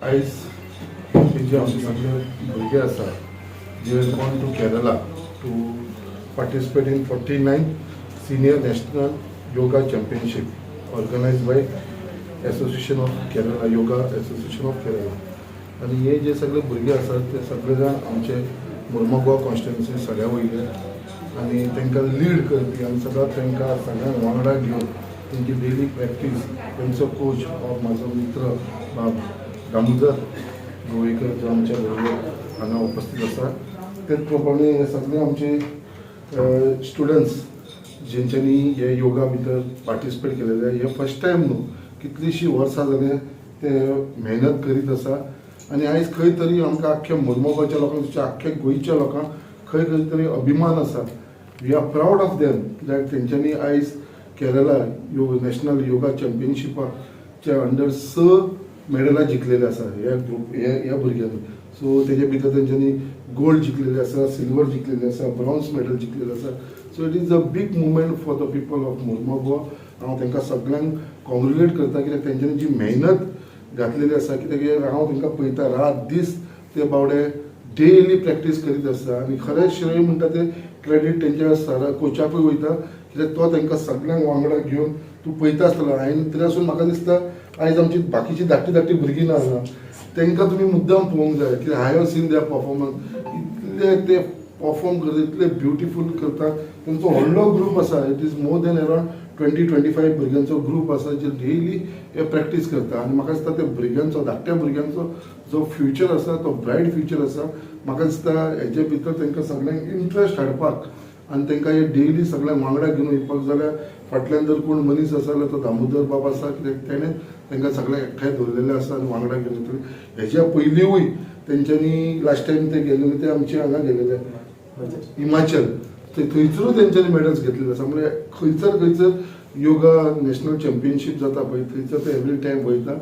आयज हे जे आमचे सगळे भुरगे आसा जे gone to Kerala to participate in 49 senior national yoga championship organized by Association of Kerala, Yoga Association of Kerala. आनी हे जे सगळे भुरगे आसात ते सगळे जाण आमचे मुर्मगांव कॉन्स्टिट्युन्सी सगळ्या वयले आनी तांकां लीड करपी आनी सदांच तांकां सगळ्यांक वांगडा घेवन तेंची डेली प्रॅक्टीस, तेंचो कोच हो म्हाजो मित्र बाब दामोदर गोवेकर, जो आमच्या बरोबर हांगा उपस्थित आसा. तेच प्रमाणे हे सगळे आमचे स्टुडंट्स जेंच्यांनी हे योगा भितर पार्टिसिपेट केलेले, हे फर्स्ट टायम न्हू, कितलींशीं वर्सां जालें ते मेहनत करीत आसा. आनी आयज खंय तरी आमकां आख्ख्या मुर्मगांवच्या लोकांक, आख्ख्या गोंयच्या लोकांक खंय खंय तरी अभिमान आसा. We are proud of them कित्याक तेंच्यांनी आयज केरला योग नॅशनल योगा चॅम्पियनशिपाच्या अंडर स मेडलां जिखलेली आसा ह्या ग्रुप ह्या ह्या भुरग्यांनी. सो तेजे भितर तेंच्यांनी गोल्ड जिखलेले आसा, सिल्वर जिखलेले आसा, ब्रॉन्ज मेडल जिखलेले आसा. So it is a big moment for the people of Mormugao. हांव तांकां सगळ्यांक कॉंग्रुलेट करता कित्याक तेंच्यांनी जी मेहनत घातलेली आसा, कित्याक हांव तांकां पळयता, रात दीस ते बावडे डेली प्रॅक्टीस करीत आसता. आनी खरें श्रेय म्हणटा ते क्रेडीट तेंच्या सरा कोचाकूय वयता, कित्याक तो तांकां सगळ्यांक वांगडा घेवन तूं पळयता आसतलो. हांवें तरी आसून म्हाका दिसता, आयज आमची बाकीची धाकटी धाकटी भुरगीं ना हांगा, तांकां तुमी मुद्दाम पळोवंक जाय, कित्याक I have seen their performance. इतले ते परफॉर्म करता, इतले ब्युटिफूल करता. तेंचो व्हडलो ग्रूप आसा. It is more than around 20-25 भुरग्यांचो ग्रूप आसा जे डेली हे प्रॅक्टीस करता. आनी म्हाका दिसता ते भुरग्यांचो, धाकट्या भुरग्यांचो जो फ्युचर आसा तो ब्रायट फ्युचर आसा. म्हाका दिसता हेजे भितर तांकां सगळ्यांक इंट्रस्ट हाडपाक आनी तांकां हे डेली सगळ्यांक वांगडा घेवन वयपाक जाल्यार फाटल्यान जर कोण मनीस आसा जाल्यार तो दामोदर बाब आसा, कित्याक तेणें तांकां सगळ्यांक एकठांय दवरलेलें आसा आनी वांगडा घेवन वयतले. हेज्या पयलींवूय तेंच्यांनी लास्ट टायम ते गेलेले, ते आमचे हांगा गेलेले हिमाचल, ते थंयसरूय तेंच्यांनी मेडल्स घेतलेले आसा. म्हणजे खंयसर खंयसर योगा नॅशनल चॅम्पियनशीप जाता पळय, थंयसर ते एवरी टायम वयता.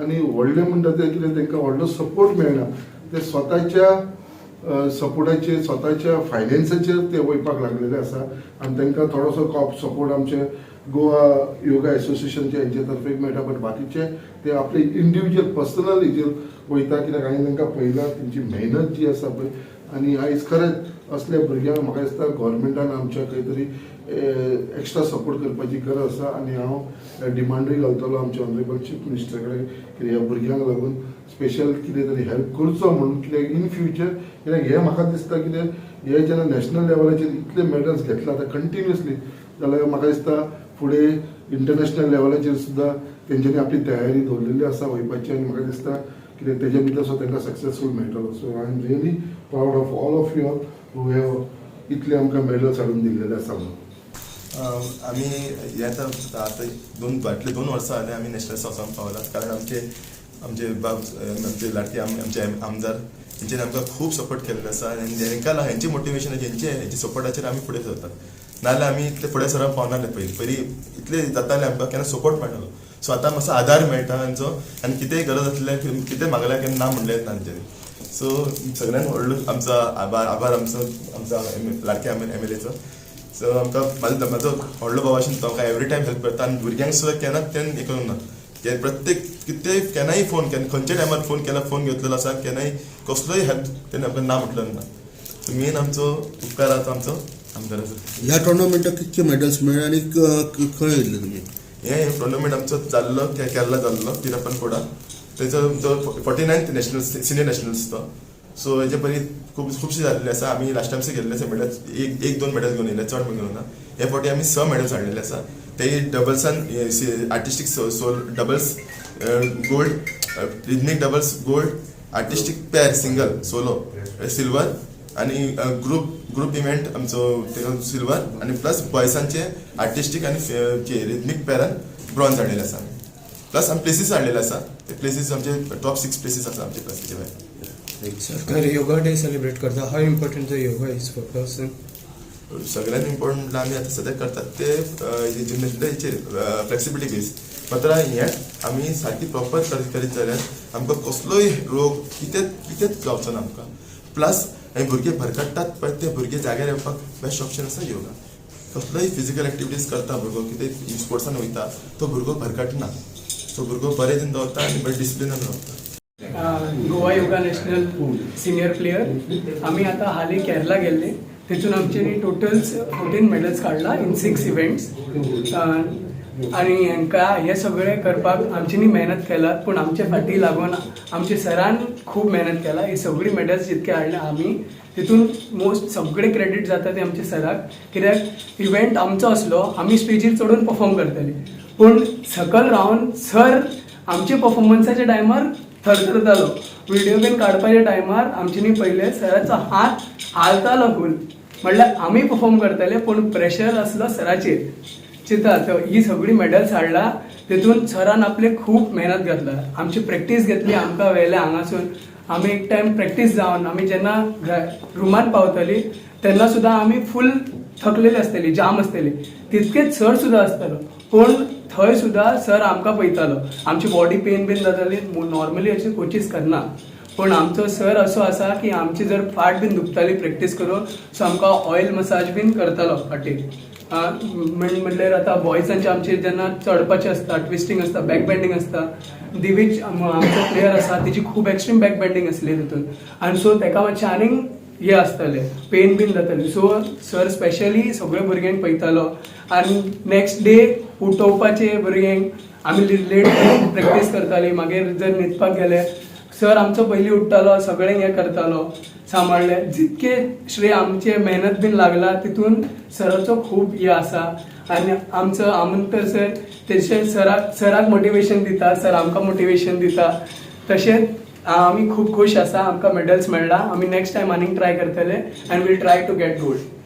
आनी व्हडलें म्हणटा तें कितें, तांकां व्हडलो सपोर्ट मेळना. ते स्वताच्या सपोर्टाचेर, स्वताच्या फायनान्साचेर ते वयपाक लागलेले आसा. आनी तांकां थोडोसो कॉप सपोर्ट आमचे गोवा योगा एसोसिएशनचे हेंचे तर्फे मेळटा, बट बाकीचे ते आपले इंडिविज्युअल पर्सनल हेजेर वयता, कित्याक हांवें तांकां पळयलां, तेंची मेहनत जी आसा पळय. आनी आयज खरेंच असल्या भुरग्यांक म्हाका दिसता गव्हर्मेंटान आमच्या खंय तरी एक्स्ट्रा सपोर्ट करपाची गरज आसा. आनी हांव डिमांडूय घालतलो आमच्या ऑनरेबल चीफ मिनिस्टर कडेन की ह्या भुरग्यांक लागून स्पेशल कितें तरी हेल्प करचो म्हणून. कित्याक इन फ्युचर, कित्याक हें म्हाका दिसता, कितें हे जेन्ना नॅशनल लेवलाचेर इतले मेडल्स घेतला आतां कंटिन्युअसली, जाल्यार म्हाका दिसता फुडें इंटरनॅशनल लेवलाचेर सुद्दां तेंच्यांनी आपली तयारी दवरलेली आसा वयपाची. आनी म्हाका दिसता कित्याक तेजे भितर सुद्दां तांकां सक्सेसफूल मेळटलो. So I am really proud of all of you who have इतले आमकां मेडल्स हाडून दिल्लेले आसा म्हणून. आमी हे आतां आतां दोन फाटले 2 वर्सां जाले आमी नॅशनल वचोंक पावलात, कारण आमचे आमचे बाब, आमचे लाडके आमचे आमदार, हेंच्यांनी आमकां खूब सपोर्ट केल्लो आसा. आनी हेंकां लागून, हेंचे मोटिवेशन, हेंचे हेंचे सपोर्टाचेर आमी फुडें सरतात. नाजाल्यार आमी इतले फुडें सरप पावनासले. पयलीं पयलीं इतले जाताले, आमकां केन्ना सपोर्ट मेळटालो. सो आतां मातसो आदार मेळटा तांचो आनी कितेंय गरज आसल्यार, कितें मागल्यार केन्ना ना म्हणलें ना तांच्यांनी. सो सगळ्यान व्हडलो आमचो आभार आभार आमचो आमचो लाडके एमएलएचो. सो आमकां म्हाजो म्हाजो व्हडलो भाव आशिल्लो, तो आमकां एवरी टायम हेल्प करता. आनी भुरग्यांक सुद्दां केन्नाच तें हें करूंक ना. ते प्रत्येक कितेंय केन्नाय फोन केन्ना खंयच्या टायमार फोन केला, फोन घेतलेलो आसा, केन्नाय कसलोय हेल्प तेणें आमकां ना म्हटलो ना. सो मेन आमचो उपकार आसा तो आमचो आमदाराचो. ह्या टुर्नामेंटाक कितके मेडल्स मेळ्ळे आनी खंय येयल्ले तुमी? हे टुर्नामेंट आमचो जाल्लो केरला जाल्लो, तिरप्पनकोडा. तेचो जो 49th national senior nationals तो. सो हेजे पयलीं खूब खुबशे जाल्ले आसा. आमी लास्ट टायम गेल्ले आसा, मेडल्स एक एक दोन मेडल्स घेवन येयले, चड घेवन ना. हे फावटी आमी स मेडल्स हाडलेले आसा. ते डबल्सान artistic solo doubles gold, rhythmic doubles gold, artistic pair single solo silver आनी ग्रुप ग्रुप इव्हेंट आमचो सिल्वर आनी प्लस बॉयसांचे आर्टिस्टीक आनी रिदमीक पेरान ब्रॉन्ज हाडलेले आसा. प्लस आमी प्लेसीस हाडलेले आसा. ते प्लेसीस आमचे टॉप 6 प्लेसीस आसा आमचे प्लेसीचे भायर. सरकार योगा डे सेलिब्रेट करता. How important the yoga is for person? सगळ्यात इम्पॉर्टंट आमी आतां सद्याक करतात ते हेचेर फ्लेक्सिबिलिटी बेस. मात्र हें आमी सारकी प्रॉपर करीत जाल्यार आमकां कसलोय रोग कितें कितेंच जावचो ना आमकां. प्लस आनी भुरगे भरकट्टात पळय, ते भुरगे जाग्यार येवपाक बेस्ट ऑप्शन आसा योगा. कसलोय फिजिकल एक्टिविटीज करता भुरगो, कितें स्पोर्ट्सान वयता, तो भुरगो भरकटना. तो भुरगो बरे दिन दवरता आनी बरे डिसिप्लिनान रावता. Goa Yoga national senior player. आमी आतां हालीं केरला गेल्ले. तेतून आमच्यांनी टोटल 14 मेडल्स काडला इन सिक्स इव्हेंट्स. आनी हांकां हे सगळें करपाक आमच्यांनी मेहनत केला, पूण आमचे फाटी लागून आमच्या सरान खूब मेहनत केला. ही सगळी मेडल्स जितके हाडले आमी, तितून मोस्ट सगळे क्रेडीट जाता ते आमच्या सराक, कित्याक इव्हेंट आमचो आसलो, आमी स्टेजीर चडून परफॉर्म करतले, पूण सकल रावन सर आमचे परफॉर्मन्साच्या टायमार थरथरतालो. व्हिडिओ बीन काडपाच्या टायमार आमच्यांनी पयले सराचो हात हालतालो फूल. म्हणल्यार आमी परफॉर्म करताले, पूण प्रेशर आसलो सराचेर. चिंता तर ही सगळी मेडल्स हाडला, तितून सरान आपले खूब मेहनत घातला. आमची प्रॅक्टीस घेतली, आमकां व्हेले हांगासून. आमी एक टायम प्रॅक्टीस जावन आमी जेन्ना रुमान पावतली, तेन्ना सुद्दां आमी फूल थकलेली आसतली, जाम आसतली. तितकेच सर सुद्दां आसतालो, पूण थंय सुद्दां सर आमकां पळयतालो. आमची बॉडी पेन बीन जाताली. नॉर्मली अशें कोचीस करना, पूण आमचो सर असो आसा की आमची जर फाट बीन दुखताली प्रॅक्टीस करून, सो आमकां ऑयल मसाज बीन करतालो फाटीर. म्हणल्यार आतां बॉयजांचे आमचे जेन्ना चडपाचें आसता, ट्विस्टींग आसता, बॅक बेंडींग आसता, दिवीच आमचो प्लेयर आसा, तिची खूब एक्स्ट्रीम बॅक बेंडींग आसली तितून आनी सो तेका मातशें आनीक हे आसताले, पेन बीन जाताली. सो सर स्पेशली सगळ्या भुरग्यांक पळयतालो आनी नेक्स्ट डे उठोवपाचे भुरग्यांक. आमी लेट प्रॅक्टीस करताली, मागीर जर न्हिदपाक गेले, सर आमचो पयलीं उठ्ठालो, सगळें हें करतालो, सांबाळ्ळें. जितके श्रेय आमचे मेहनत बीन लागला, तितून सराचो खूब हे आसा. आनी आमचो आमंतर सर तेचे सराक मोटिवेशन दिता, सर आमकां मोटिवेशन दिता. तशेंच आमी खूब खूश आसा, आमकां मेडल्स मेळ्ळा. आमी नेक्स्ट टायम आनीक ट्राय करतले and we'll try to get gold.